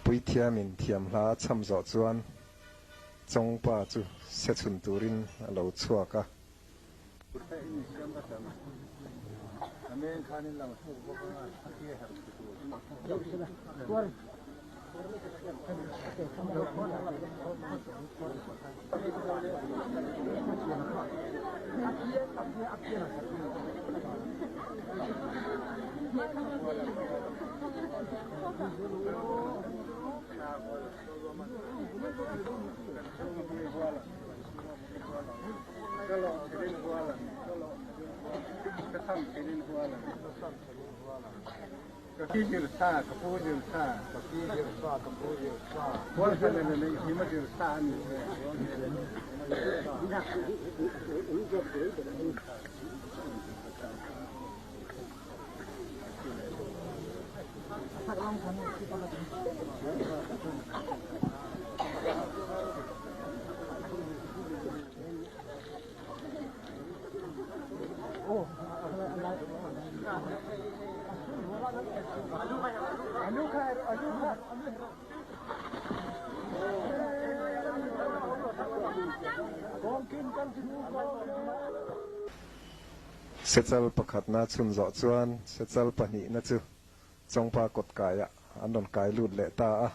Puithiamin thiam hla a chham zawh chuan Chawngpa chu se chhun turin a lo chhuak a. Sechal pakhatna chhun zawh chuan sechal pahnihna chu Chawngpa kawt kaiah an rawn kai lut leh ta a.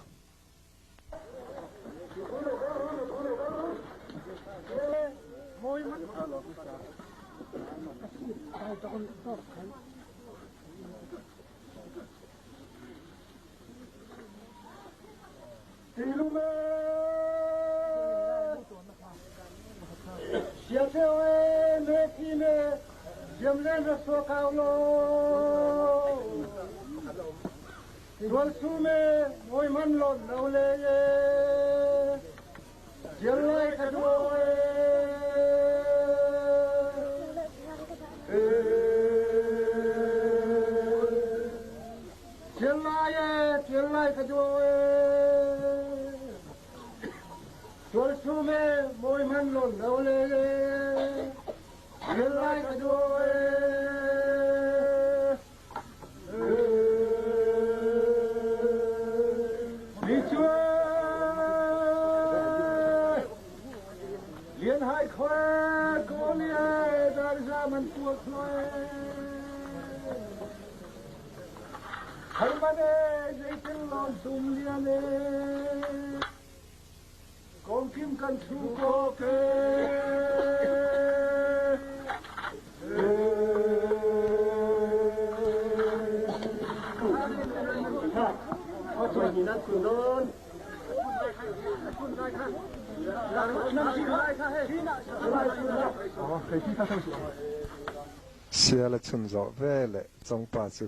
Siala chhun zawh veleh Chawngpa chu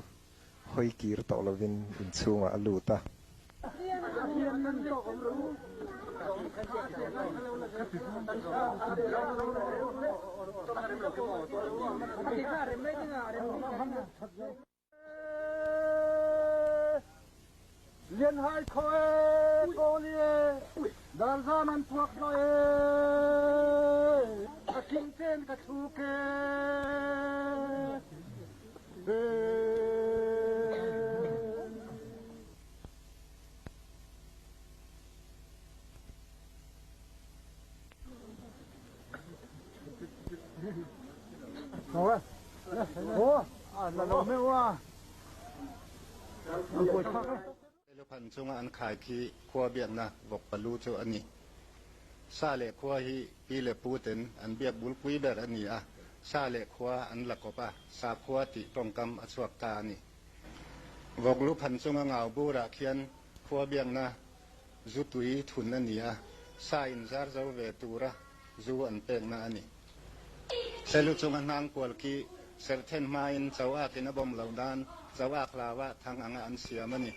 hawi kir tawh lovin inchhungah a lut a. Lianhai khaw e, kawl i e, Darzam an puak hnawh e, A king ten ka thluk e. Luphan chunga an khai khi khua biakna vawk palu chu a ni. Sa leh khua hi pi leh pu ten an biak bulpui ber a ni a, sa leh khua an la kawp a, sakhua tih tawngkam a chhuak ta a ni. Vawk luphan chunga ngau burah khian khua biakna zu tui thun a ni a, sa in zar zo ve tura zu an pekna a ni. Selu chunga hnang kual khi serthen hmain cho akin a bawm loh nan cho ak hlauah thang anga an siam a ni.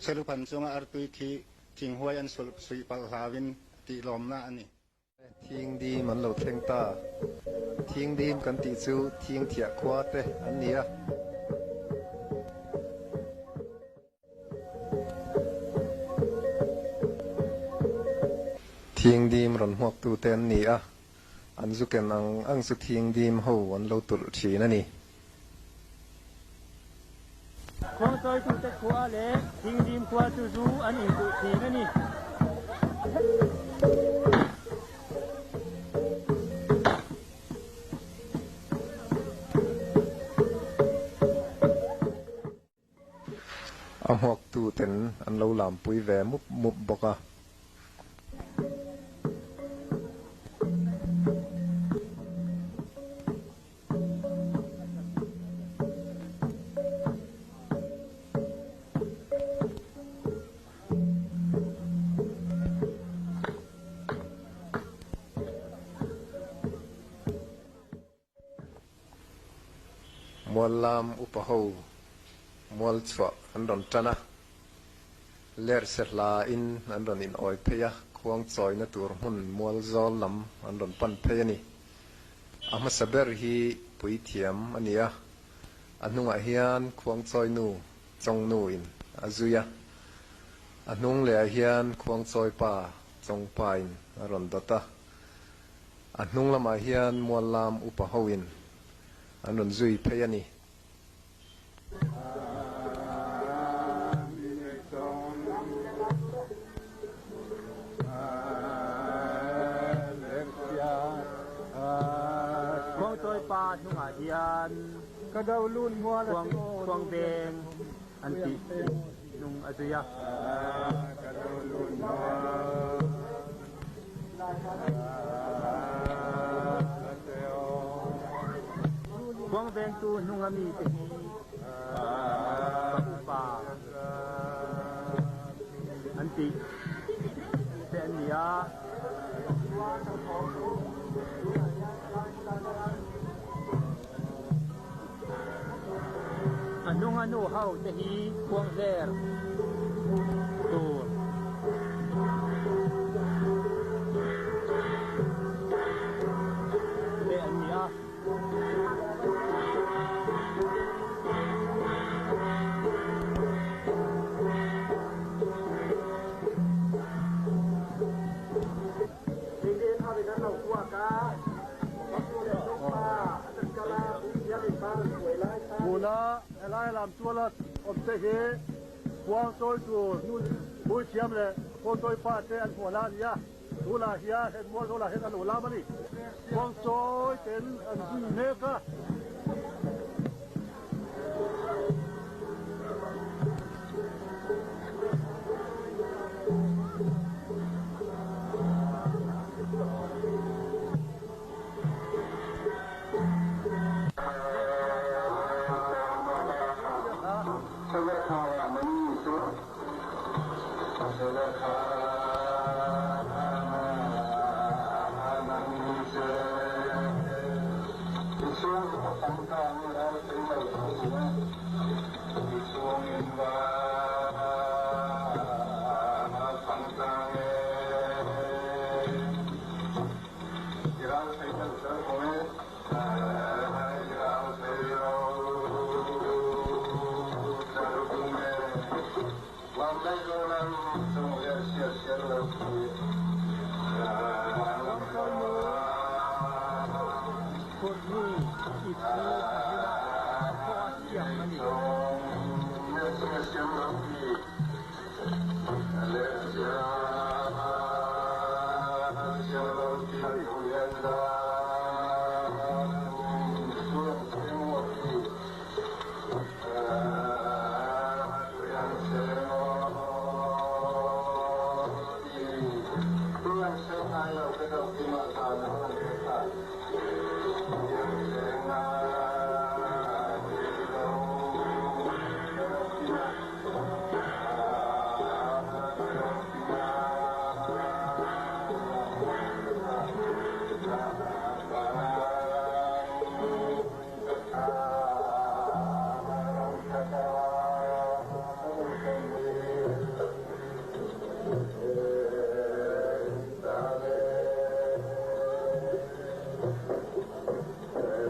Seluphan chunga artui khi thinghuai an sulh suih palh hlauin tihlawmna a ni. Thingdim an lo thleng ta. Thingdim kan tih chu thingthiah khua te an ni a. Thingdim rawn hmuaktu te an ni a, an zu ken ang ang chu thingdim ho an lo tulh thin a ni. Khuangchawitute khua leh Thingdim khua chu zu an inkulh thin a ni. A hmuaktuten an lo lampui ve mup mup bawk a. Muallam upa ho mual chhuah an rawn tan a, lerse hla in an rawn in awi phei a, khuang chawina tur hmun mual zawl lam an rawn pan phei a ni. A hmasa ber hi puithiam a ni a, a hnungah hian khuangchawi nu Chawngnu in a zui a, a hnung lehah hian khuangchawi pa Chawngpa in a rawn dawt a. A hnung lamah hian Muallam upa hoin an rawn zui phei a ni. Khuangchawi pa hnungah hian. hian khuang veng an tih hnung a zui a. Khuang vengtu hnunga mite hi pa upa an tih te an ni a. A hnunga nu ho te hi khuangzer tur. Te an ni a. Tuna helai lam tuala awm te hi khuang chawi tur puithiam leh khuangchawi pa te an hmuh la a ni a. Tunah hian he mual zawlah hian a lo lam a ni. Khuangchawi ten an zui mek a.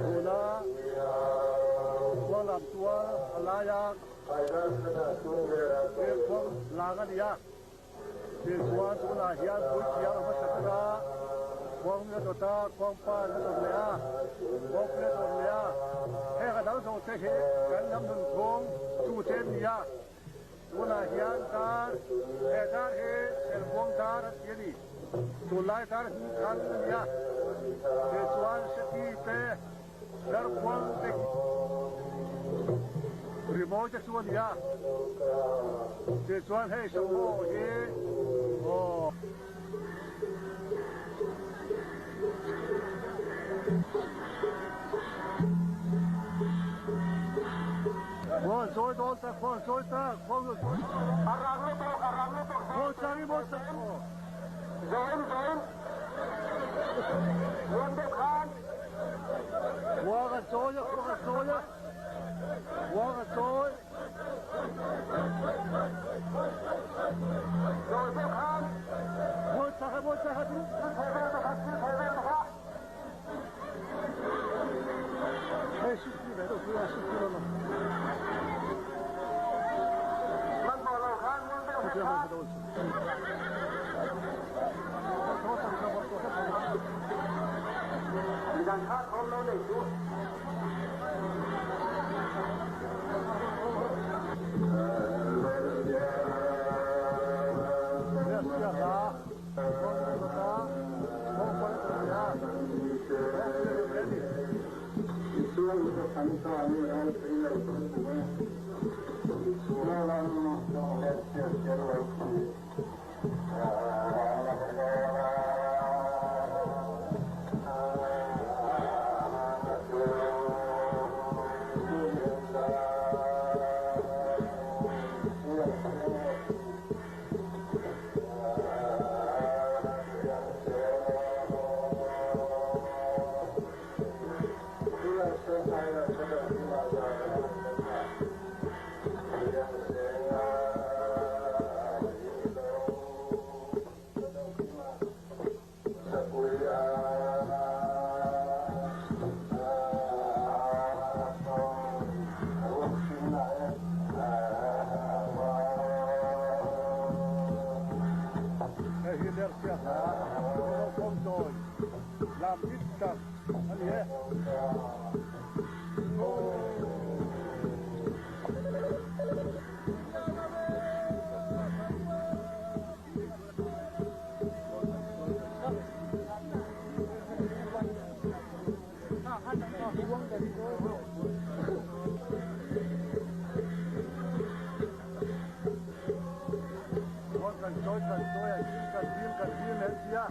Tuna khualam tual a laia thirkhuang lang a ni a, tichuan tunah hian puithiam a hmasa ber a, khuangmi a dawt a, khuangpa an la dawt leh a, khuangpui a dawt leh a, heng a dang zawh te hi kan lam nunphung tute an ni a. Tunah hian dar, he dar hi Selbuang dar an ti a ni. Tunlai dar hming khan a ni a, tichuan Seti te, Darkhuang te hi rimawi te chu a ni a, tichuan hei Sanghaw hi aw. Khuang chawi dawn ta, khuang chawi ta, khuang chawi ta. A rang lutuk, a rang lutuk. Khuang chang i maw sak maw? Zain, zain. Muan deuh khan. Khuang a chawi a, khuang a chawi a. Khuang a chawi. Zawi deuh khan. Maw sak a, maw sak a. Midang kha thawm lo nei suh. Hei hi Lersia hla Mizo kawngchawi lam hit tak a ni e. Khuang kan chawi kan chawi a him kan him kan him he tia.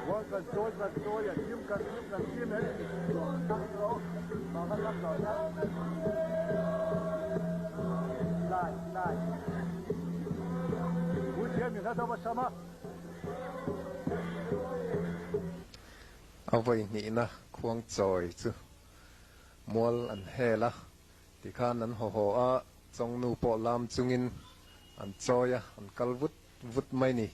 Khuang kan chawi kan chawi a him kan him kan him he ti. A vawi hnihna khuang chawi chu mual an hel a, tikhan an haw haw a, chawngnu pawh lam chungin an chawi a, an kal vut vut mai ni.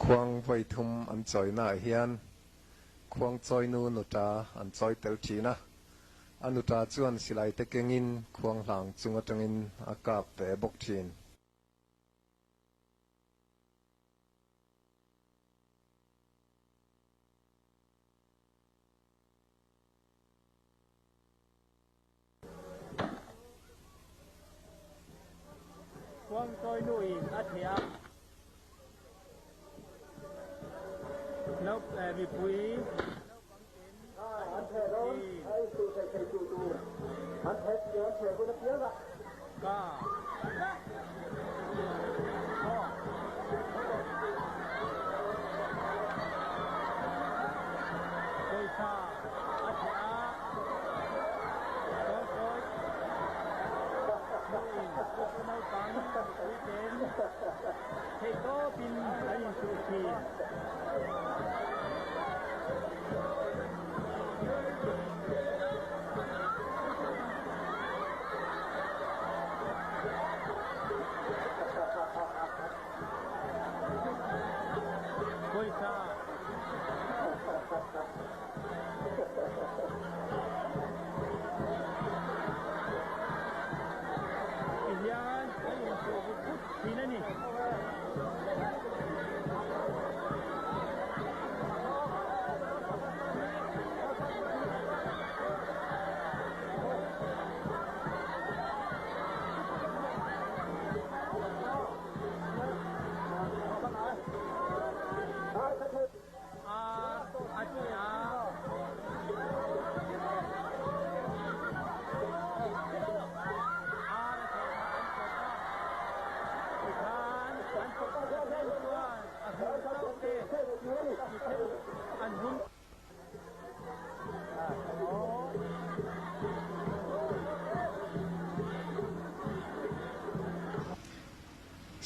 Khuang vawi thum an chawinaah hian khuang chawinu nuta an chawi tel thin a, a nuta chuan silai te kengin khuang hlang chung atangin a kap ve bawk thin. Khuangchawi nuin a theh a, mipui naupang ten an inchuh thin. Ka. Pawisa a theh a, kawngkawi hnuin naupang puiten theihtawpin an inchuh thin. Pawisa.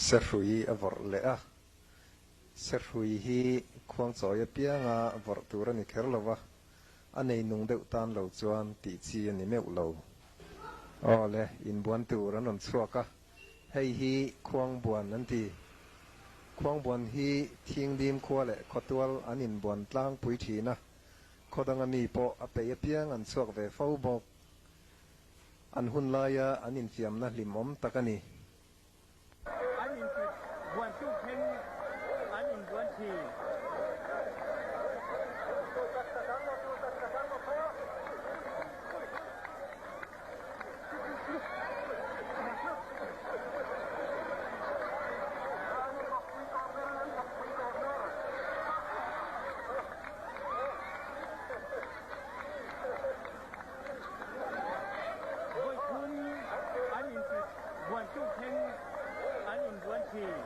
Serhrui a vawrh leh a. Serhrui hi khuangchawi apianga vawrh tur a ni kher lo va, a nei nung deuh tan lo chuan tih chi a ni meuh lo. Aw le, inbuan tur an rawn chhuak a, hei hi khuangbuan an ti. Khuangbuan hi Thingdim khua leh khawtual an inbuan tlangpui thin a, khaw danga mi pawh a peih apiang an chhuak ve fo bawk. An hun laia an infiamna hlimawm tak a ni. An inti buan tuk thleng an inbuan thin. Vawikhun an inti buan tuk thleng an inbuan thin.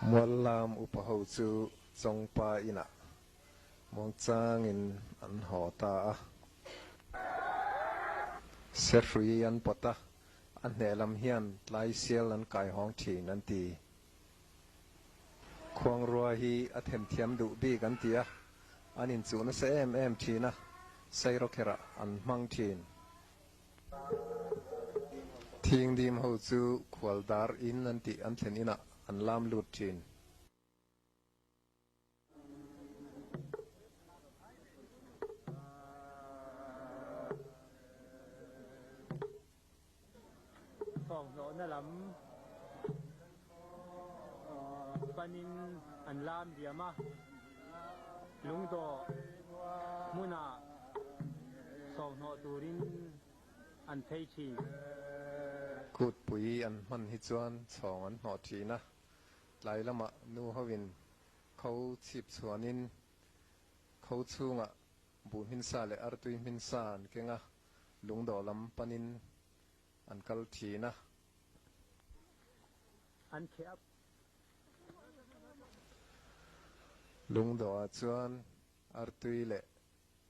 Muallam upa ho chu Chawngpa inah muangchangin an haw ta a. Serhrui an pawt a, a hneh lam hian tlai sial an kai hawng thin an ti. Khuangrua hi a themthiam duh bik an ti a, an inchuh nasa em em thin a, sairawkherah an hmang thin. Thingdim ho chu khual dar in an tih an thlen inah an lam lut thin. Thawnghnawhna lam panin an lam diam a, lungdawh hmunah thawnghnawh turin an phei thin. Kutpui an hman hi chuan chhawng an hnawh thin a, Tlai lamah nu hovin kho chhip chhuanin kho chhungah buh hminsa leh artui hminsa an keng a, lungdawh lam panin an kal thin a. An kheh a. Lungdawhah chuan artui leh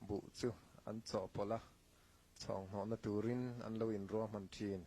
buh chu an chawhpawlh a, chhawng hnawhna turin an lo inruahman thin.